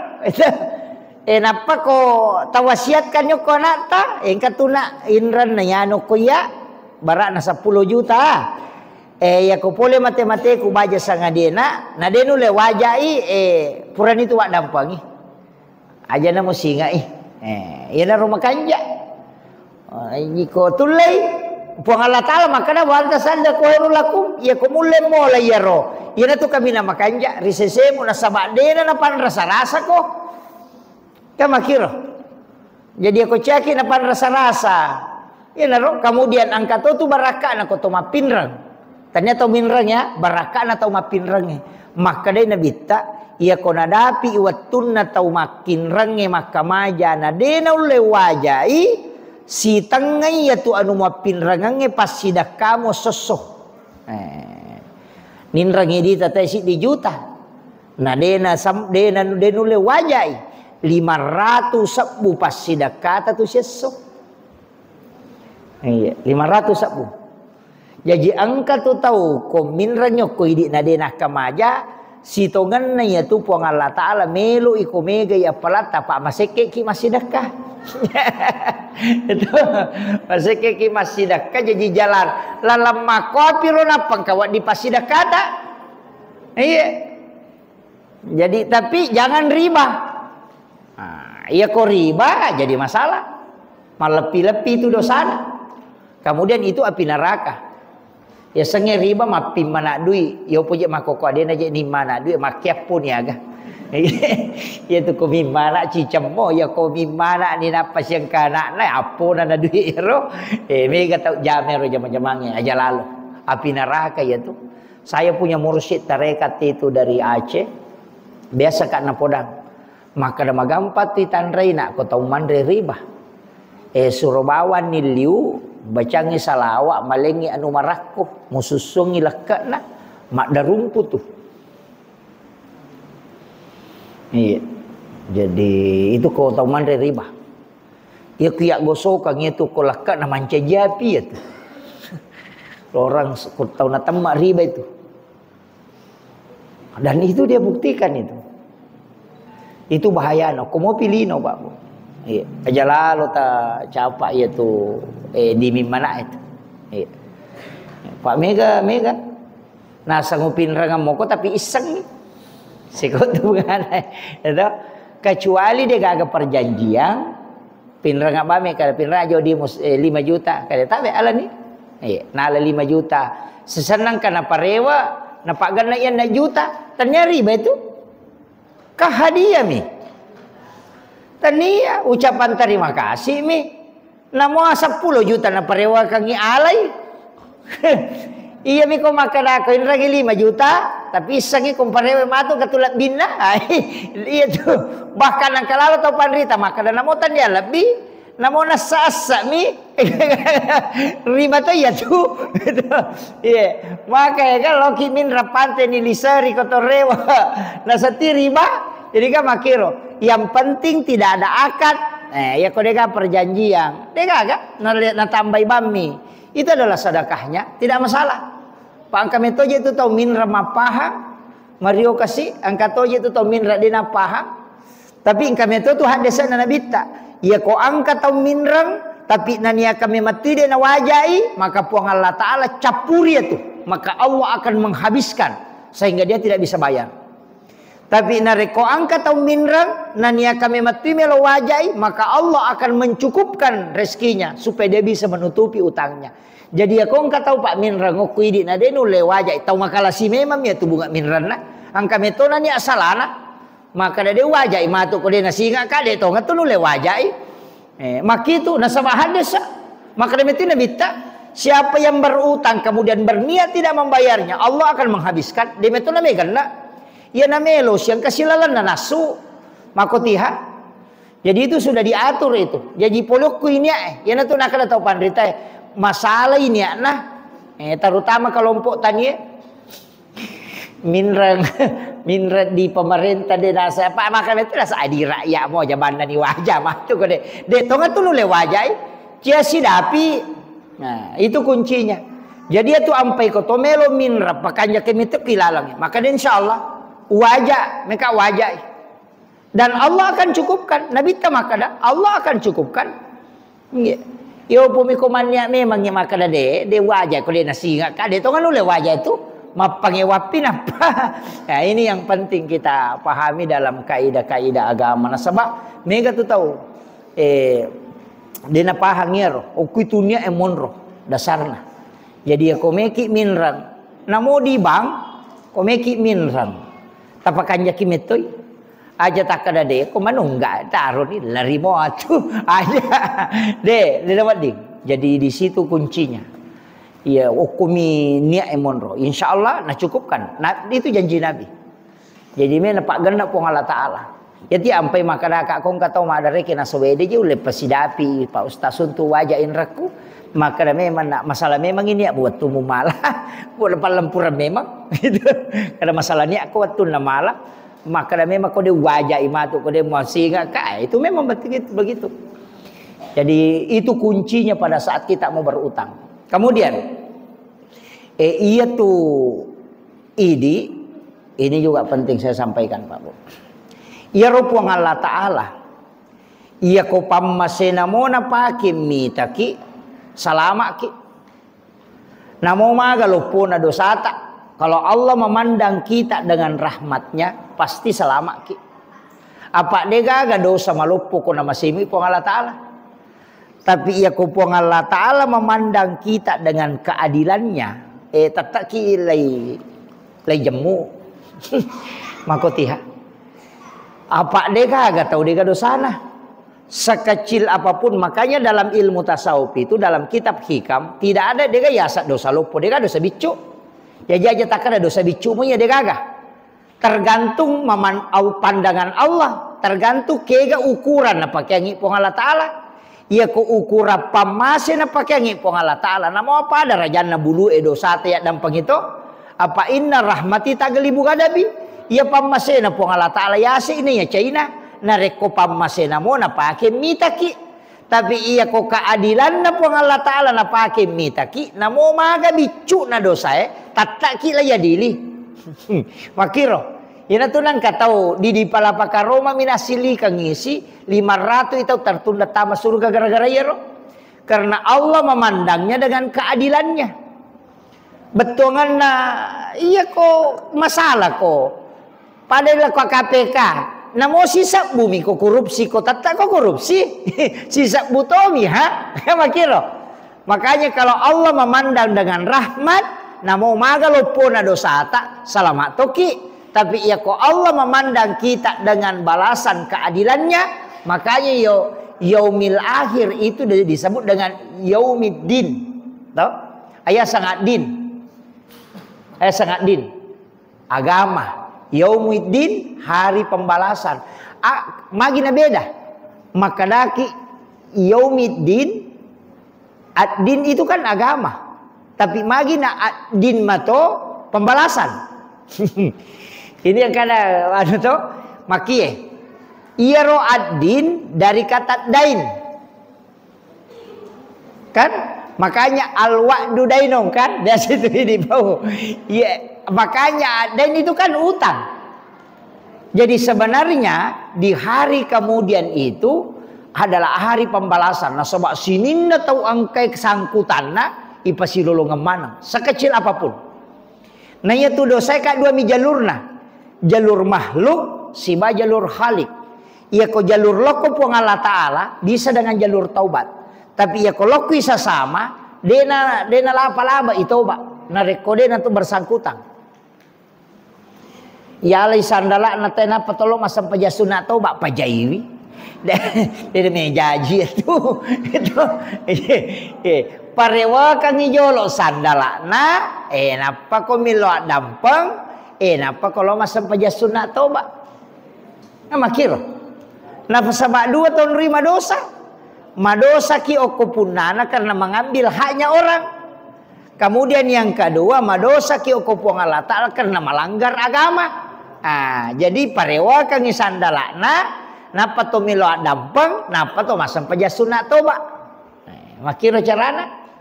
Eh, nappa ko tawasiatkan yokko anakta, engka tuna inran na yano ko iya, barakna seppulo juta. Eh, iya ko pole mate-mateku baja sangadena, na de nulle wajai, eh, purani tu waddampangi. Aja na musingai. Eh, iyanaro makanja. Eh, iko tullei, Puang Allah Ta'ala makkeda, "Wa anta sadda khairul lakum," iya ko mulle mola iyaro. Iyanatu kaminang makanja ri sesemu nasaba dena napanrasa-rasa ko. Kan makkiro. Jadi ko ciaki napanrasa-rasa. Iyanaro kemudian engka to tu barakka'na ko to mappinreng. Tania to minreng ya, barakka'na to mappinrengnge. Makkedai Nabitta, iya ko nadapi wettunna tau makkinrengnge makkamaja na de naulle wajai, sitengngai iyatu anu mappinrengengnge passidakkamu esso-esso. Eh, ninreng idi tatai siddi juta. Na dena sam-, dena, de nulle wajai. Lima ratu sebbu passidakkata tu siesso. Iya, lima ratu sebbu. Jaji engka tu tau ko minreng nyokko idi na de nakkamaja, sitongenna iyatu Puang Allah Ta'ala melo iko mega iya palatta pa masekke ki massidakka. Itu masekke ki massidakka jaji jalan lalang makkopi ro nappa engka wedding passidakkata. Iya. Jadi, tapi jangan riba. Nah, iya ko riba jadi masalah. Malleppi-leppi itu dosana. Kemudian itu api neraka. Ya sengnge riba mappimmana dui. Yo poje makoko adena je nimmana dui makkiappo niaga. Iya tu ko mimmana cicemmo, ya ko mimmana ni nappa siangka anakna, appona na dui ro. Eh, mega tau jamero jama-jamangnge, aja lalo. Api neraka ya tu. Saya punya mursyid tarekat itu dari Aceh. Biasa kak napodang. Makkeda magampang tu itanrei nak ko tau manre riba. Eh, suro bawanni liu, bacangi salawa, malengi anu marakko, musussungi lekke'na, maddarumpu tu. Iya. Jadi itu ko tau manre riba. Iya ku iya gosokang itu ko lekke'na mancaji api ya tu. Orang s-, ko tau natemma riba itu. Dan itu dia buktikan itu. Itu bahayana. Ko mopi lino, Pak, Bu. Iya. Aja lalo ta capa iya tu, eh, di mimmana itu. Iya. Pak mega, mega. Nasang upinrengeng moko tapi issengngi. Siko tu bungana. Itu. Kecuali dia gaga perjanjian, pinreng abame kada pinreng aja di mus-, eh, lima juta. Kada tabe alani. Iya, nala lima juta. Sesennang kana parewa, napagganna iya enam juta. Tania riba itu. Kah hadiah mi. Tania ucapan terima kasih mi. Namo seppulo juta naparewakangngi alai. Iya mi ko makkadako inrangi lima juta, tapi issengngi ko parewe matu ke tu lebbinna. Iya tu. Bahkan engka lalo tau panrita makkada namo tania lebbi, namo nassa-assa mi. Riba to iya tu. Iya. Maka ya kan loki minra pante ni liseri ko torewa. Nasati riba. Jadi kan makiro. Yang penting tidak ada akad. Eh, ya ko dega perjanjian. Dega kan? Nale-, natambai bammi. Itu adalah sedekahnya, tidak masalah. Pa engka metoje itu tau minra mappahang, mario kasi, engka toje itu tau minra de nappahang. Tapi engka meto tu haddese'na Nabitta. Iya ko engka tau minreng, tapi naniaka memettui de nawajai, maka Puang Allah Ta'ala cappuri itu. Maka Allah akan menghabiskan sehingga dia tidak bisa bayar. Tapi narekko engka tau minreng, naniaka memettui melo wajai, maka Allah akan mencukupkan rezekinya supaya dia bisa menutupi utangnya. Jadi, iya ko engka tau pa minreng okko idi na de nulle wajai, tau makalasi memang iya tu bunga minrenna. Engka metona ni asalana. Maka de wajai matu ko de nasinga ka de tonga tu nulle wajai. Eh, makkitu nasaba haddesa. Maka de metti Nabitta, siapa yang berutang kemudian berniat tidak membayarnya, Allah akan menghabiskan. De metto na meganna. Iya na melo siang kasilalanna nasu. Mako tiha. Jadi itu sudah diatur itu. Jadi polokku ini eh. Iya na tu nakada tau panrita eh. Masalah ini eh. Nah, eh, terutama kelompok tani eh. Minreng, minreng di pemerintah de nasa apa, maka itu rasa adi rakyat mo jamanna ni wajah matu ko de. De tonga tu nulle wajai. Cia sidapi. Nah, itu kuncinya. Jadi itu ampai ko to melo minra pakanja ke mitu kilalang. Maka de insyaallah wajah, meka wajai. Dan Allah akan cukupkan. Nabitta makkada, Allah akan cukupkan. Iya. Yo pumi ko mannia memang ya makkada de, de wajah ko de nasinga ka de tonga nulle wajah itu. Mappange wappi nappa. Nah, ini yang penting kita pahami dalam kaidah-kaidah agama. Nasaba mega tu tau. Eh, de napahang iyaro. Okui tunia e monro. Dasarna. Jadi, ya, ko meki minreng. Namo di bank, ko meki minreng. Tapakanjaki mettoi. Aja takkada de, ko manungga, taro ni, lari mo atu. Aja. De, de, de, wedding. Jadi, di situ kuncinya. Iya, okkumi niat e monro. Insya Allah, nah, cukupkan. Nah, itu janji Nabi. Jadi, mena paggenna Puang Allah Ta'ala. Jadi, ampai makkadaka ko engka tau madareke nasawede je ulle pasidapi, Pak Ustaz, untuk wajah inrakku. Makkada memang nak masalah memang ini ya buat tumu malah. Buat pallempuran memang. Gitu. Kada masalah niat ko wattunna malah. Makkada memang ko de wajah imatu, ko de muasinga ka, itu memang betul begitu. Jadi, itu kuncinya pada saat kita mau berutang. Kemudian, eh, iya tu idi, ini juga penting saya sampaikan, Pak Bu. Iyaro Puang Allah Ta'ala, iya ko pammasena mo napake mitaki, salama'ki. Namo maga loppona dosata. Kalau Allah memandang kita dengan rahmatnya, pasti salama'ki. Apa degaga dosa maloppo ko namasemi Puang Allah Ta'ala. Tapi iya ko Puang Allah Ta'ala memandang kita dengan keadilannya, eh, tettaki lai, lai jemmu. Makotiha. Apa degaga tau dega dosana. Sekecil apapun, makanya dalam ilmu tasawuf itu, dalam kitab Hikam, tidak ada dega yasa dosa loppo, dega dosa biccu. Ya, jaja takkada dosa biccu mu ya degaga. Tergantung maman-, au-, pandangan Allah, tergantung kega ukuran napakeangi Puang Allah Ta'ala. Iya ko ukuran pammase napakeangi Puang Allah Ta'ala, namo apa darajanna bulu e dosata ya dampeng itu? Apa inna rahmati taglibu ghadabi? Iya pammasena Puang Allah Ta'ala yase ini ya caina. Narekko pammasena mo napake mitaki. Tapi iya ko keadilanna Puang Allah Ta'ala napake mitaki, namo maga biccu'na dosae, tattaki la yadili. Makiro. Iyana tu nangka tau di, di palapaka Roma minasilikan ngisi lima ratus tau tertunda tama surga gara-gara iyaro. Karena Allah memandangnya dengan keadilannya. Bettuanganna, iya ko masalah ko. Pada lako K P K. Namo sisebbu mi ko korupsi, ko tetta ko korupsi. Sisebbu tomi, ha? Makiro. Makanya kalau Allah memandang dengan rahmat, namo maga loppona dosata, selamat toki. Tapi iya ko Allah memandang kita dengan balasan keadilannya, makanya yo, yaumil akhir itu di-, disebut dengan yaumiddin. Toh? Ayat sangat din. Eh, sangat din. Agama. Yaumuddin, hari pembalasan. A-, magi na beda. Makkadaki yaumiddin, ad-din itu kan agama. Tapi magi na ad-din mato pembalasan. Ini yang kada anu to, makie. Iyaro ad-din dari kata dain. Kan? Makanya al-wa'du dainun, kan? Biasa itu ini bau. Iya, makanya dain itu kan utang. Jadi sebenarnya di hari kemudian itu adalah hari pembalasan. Nasaba sininna tau engkai kesangkutanna ipasilolongeng maneng. Sekecil apapun. Nah, iya tu dosae ka dua mi jalurna. Jalur makhluk siba jalur khalik. Iya ko jalur lokko Puang Allah Ta'ala bisa dengan jalur taubat. Tapi iya ko lokko sesama, dena, dena lapa-laba itoba. Narekko dena tu bersangkutan. Yalai sandala'na tenapa tolo massempajang sunna toba, pajaiwi. Dede mejaji itu. Itu. Eh, eh, parewakangi jolo sandala'na, eh, nappa ko millo addampeng, eh, nappa ko lo massempajang sunna toba. Nah, makiro. Nasaba dua tonri madosa. Madosaki okko punnana karena mengambil haknya orang. Kemudian yang kedua, madosaki okko Puang Allah Ta'ala karena melanggar agama. Ah, jadi parewakangi sandala'na, nappa to melo addampeng, nappa to massempajang sunna toba. Eh, makiro carana.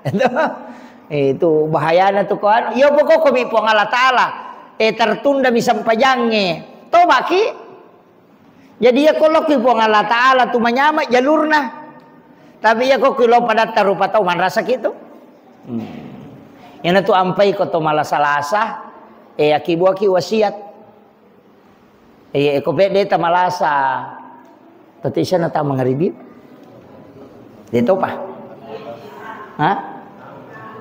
Itu bahayana tu ko anu. Iya pokokko mi Puang Allah Ta'ala. Eh, tertunda mi sempajangnge. Tobaki. Jadi iya ko lokki Puang Allah Ta'ala tu manyama jalurna. Tapi iya ko ki lo padatta rupa tau manrasaki tu. Hmm. Iyana tu ampai ko to malasa-lasa, eh, akibuaki wasiat. Eh, ko pedde ta malasa. Tati sana ta mangaribi. De topa. Ha?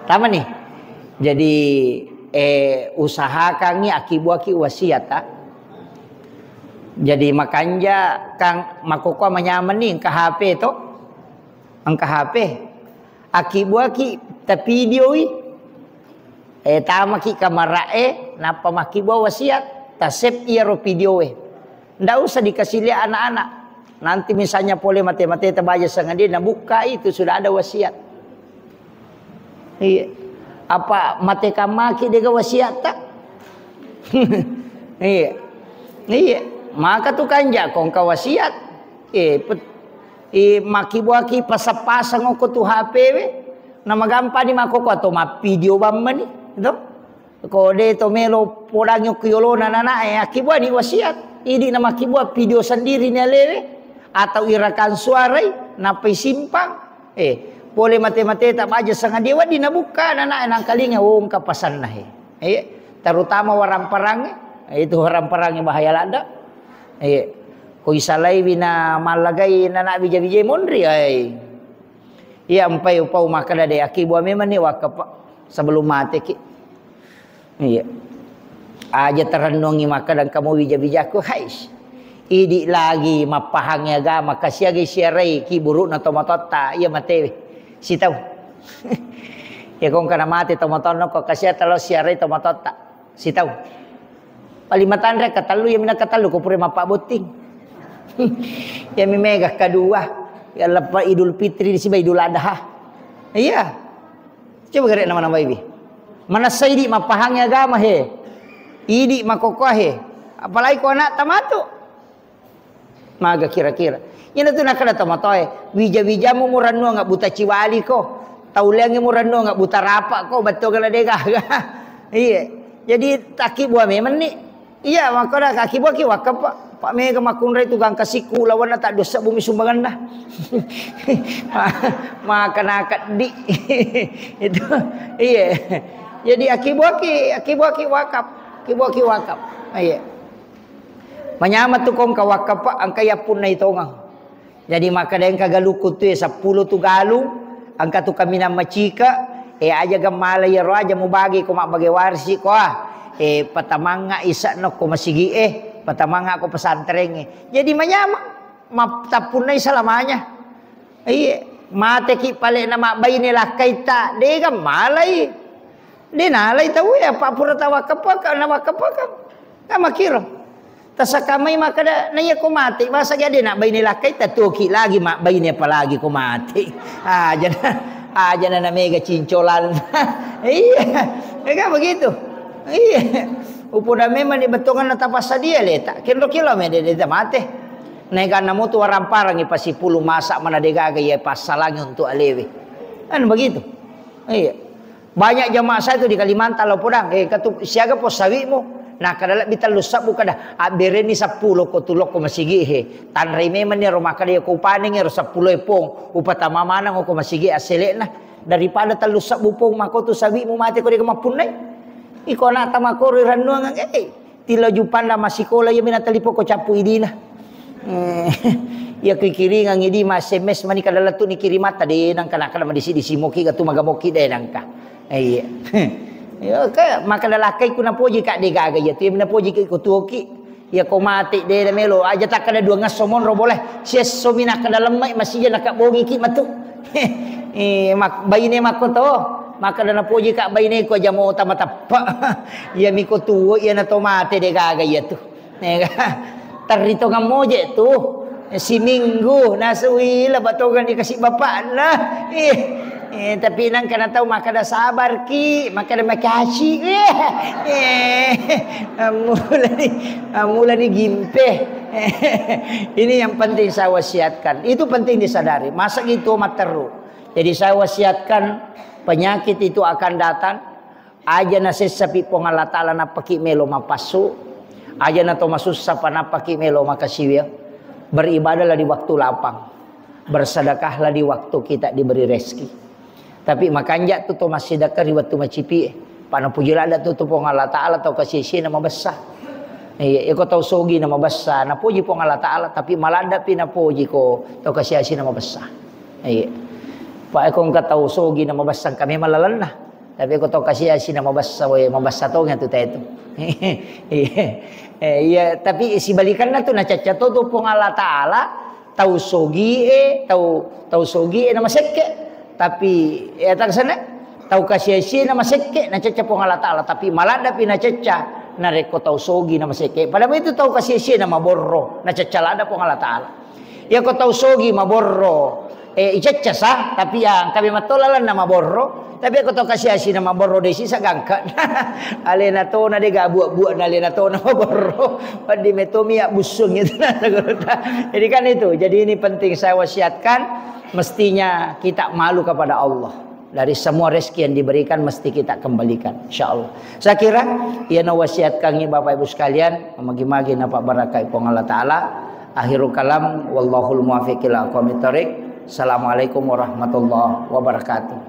Tama ni. Jadi, eh, usahakangngi akkibuaki wasiat, ah. Jadi makanja kang makkokkoe manyameng ni engka H P to. Engka H P. Akkibuaki tapidioi. Eh, tamaki kamara'e, nappa makkibua wasiat. Tasep iyaro videoe. Ndak usah dikasih lihat anak-anak. Nanti misalnya pole mate-mate tabaja sengadia, nabukka itu sudah ada wasiat. Iya. Apa mate kamaki dega wasiatta? Iya. Iya. Maka tu kanja kongka wasiat. Eh, pet-, eh, makkibuaki pasang-pasang oko tu H P we. Namagampani makkokkoe atau mappidio bammani, to? Ko de to melo podangi okko yolona nanae, akkibuani wasiat. Idi namakkibua video sendiri ni alewe atau irakang suarai nappai simpang. Eh, pole mate-mate tabaja sengadia wedding nabukka nanae nangkalinga, oh, engka pasanna he. Eh, terutama waramparangnge, eh, itu waramparangnge bahaya ladda. Eh, ko isalaiwi na mallagai nana bija-bijai monri, ai. Iya, empai upau makkeda de, akibua memang ni wakka, Pak, sebelum mateki. Iya. Aja terennungi makkeda engka mo wija-wijaku, hais. Idi lagi mappahangi agama, kasiagai siarai ki burukna tomatoatta, iya matewe. Sitau. Ya kongkana mate tomatoanna ko kasia talo siarai tomatoatta. Sitau. Paling matanre katellu, iya mina katellu ko pura mappabbotting. Iya mi mega kedua. Ya leppa Idul Fitri siba Idul Adha. Iya. Coba gare nama-nama ibi. Manessa idi mappahangi agama he. Idi makokkoa he. Apalagi ko anak tamatu. Maga kira-kira. Ina tu nakada tomatoe, wija-wijamu murannuanga buta ciwali ko. Tauleangi murannuanga buta rapa ko, bettuga na degaga. Iya. Jadi takibua memang ni. Iya, makkada kaki buaki wakka, Pak. Pak mega makkunrai tu gangka sikku lawanna tak dosa bumi sumbanganna. Ma-, maka nakaddi. Itu. Iya. Jadi akibuaki, akibuaki wakaf. Akibuaki wakaf. Iya. Manyameng tu kongka wakaf, Pak, engka yappunnai tongeng. Jadi makkeda engka galukku tu, eh, seppulo tu galung, engka tu kaminang macika, eh, aja gemmala iyaro aja mubagi ko mabbage warisi ko, ah. Eh, patamangnga ise'no ko masigi, eh, patamangnga ko pesantrengnge. Jadi manyameng, map-, tappunnai selamanya. Iya, mateki pale na mabbaine lakkaitta, de gammalai. De nalai tau ya, apa pura tawakkapaka, nawakkapaka. Kan makkiro. Tasakamai makkada, na iya ko mate, masa gade na baine lakkai, tatuoki lagi mabbaine apalagi ko mate. Aja na, aja na, na mega cincolan. Iya, mega begitu. Iya. Upoda memang di betongan na tapassadia leta. Kendo kilo me de, de mate. Naik anna mutu waramparang i pasipulu masa mana degaga iya passalangi untuk alewe. Kan begitu. Iya. Banyak jamaah saya tu di Kalimantan lo podang, eh, katu siaga po sawimu. Nah, kada lebbi tellu sebbu kada, abbereni seppulo ko tulokko masigi he. Tanrai memang ni ro makkada ko upaneng ro seppulo e pong, upatama maneng ko masigi asselekna. Daripada tellu sebbu pong mako tu sawimu mate ko de mappunnai. Iko anak tamakoro rennuang, eh. Tilo jupanna massikola, iya mina talipo ko cappu idina. Eh, iya kikiringang idi ma S M S mani kada lettu ni kirimatta de nangka, nakada madisi-disi moki gatu magamoki de nangka. Eh, iya. Iya, ka, makkada lakkai ku napoji ka de gaga iya tu, iya mina poji ki ko tuoki. Iya ko mate de melo aja takkada dua ngesso monro boleh. Siesso mina kada lemmai masija naka bogi ki matu. Eh, mak-, baine makko to, makkada napoji ka baine ko aja mota mateppa. Iya miko tuo, iya na to mate de gaga iya tu. Nega, terri tongang moje tu. Siminggu, nasui la batongang dikasih bapakna. Eh, eh, tapi nang kana tau makkada sabar ki, makkada makasih. Eh, eh, amulani, amulani gimpe. Ini yang penting saya wasiatkan. Itu penting disadari. Masa gitu matteru. Jadi saya wasiatkan, penyakit itu akan datang. Aja nasessapi Puang Allah Ta'ala nappaki melo mapassu. Aja na to masussa pa nappaki melo makasiwia. Beribadahlah di waktu lapang. Bersedekahlah di waktu kita diberi rezeki. Tapi makanja tu to massidekah ri wettu macipi e. Pa napuji ladda tu, tu Puang Allah Ta'ala to kasisi na mabessa. Iya, iko tau sogi na mabessa, napuji Puang Allah Ta'ala, tapi maladda pi napuji ko to kasiasi na mabessa. Iya. Pa iko engka tau sogi na mabessa engka memang lalenna. Tapi ko tau kasiasi na mabessa, we, mabessa tongeng tu tau itu. Eh, iya, tapi sibalikanna tu nacacca to tu Puang Allah Ta'ala, tau sogie, tau, tau sogie na masekke. Tapi, ya, tak sana, tau kasiasi na masekke, nacacca Puang Allah Ta'ala. Tapi maladdapi nacacca, narekko tau sogi na masekke. Padahal itu tau kasiasi na maborro, nacacca ladda Puang Allah Ta'ala. Iya ko tau sogi maborro, eh, icacca sa, tapi ya engka memang to lalenna maborro, tapi ko tau kasiasi na maborro de sisa gangka. Alena tona de ga buak-buak na alena tona maborro. Wedding metomi ya busung itu na. Jadi kan itu, jadi ini penting saya wasiatkan, mestinya kita malu kepada Allah. Dari semua rezeki yang diberikan mesti kita kembalikan, insya Allah. Saya kira, iya na wasiatkangi Bapak Ibu sekalian, magi-magi napa barakai Puang Allah Ta'ala. Akhirul kalam, wallahul muwaffiq ila aqwamit thariq. Assalamualaikum warahmatullahi wabarakatuh.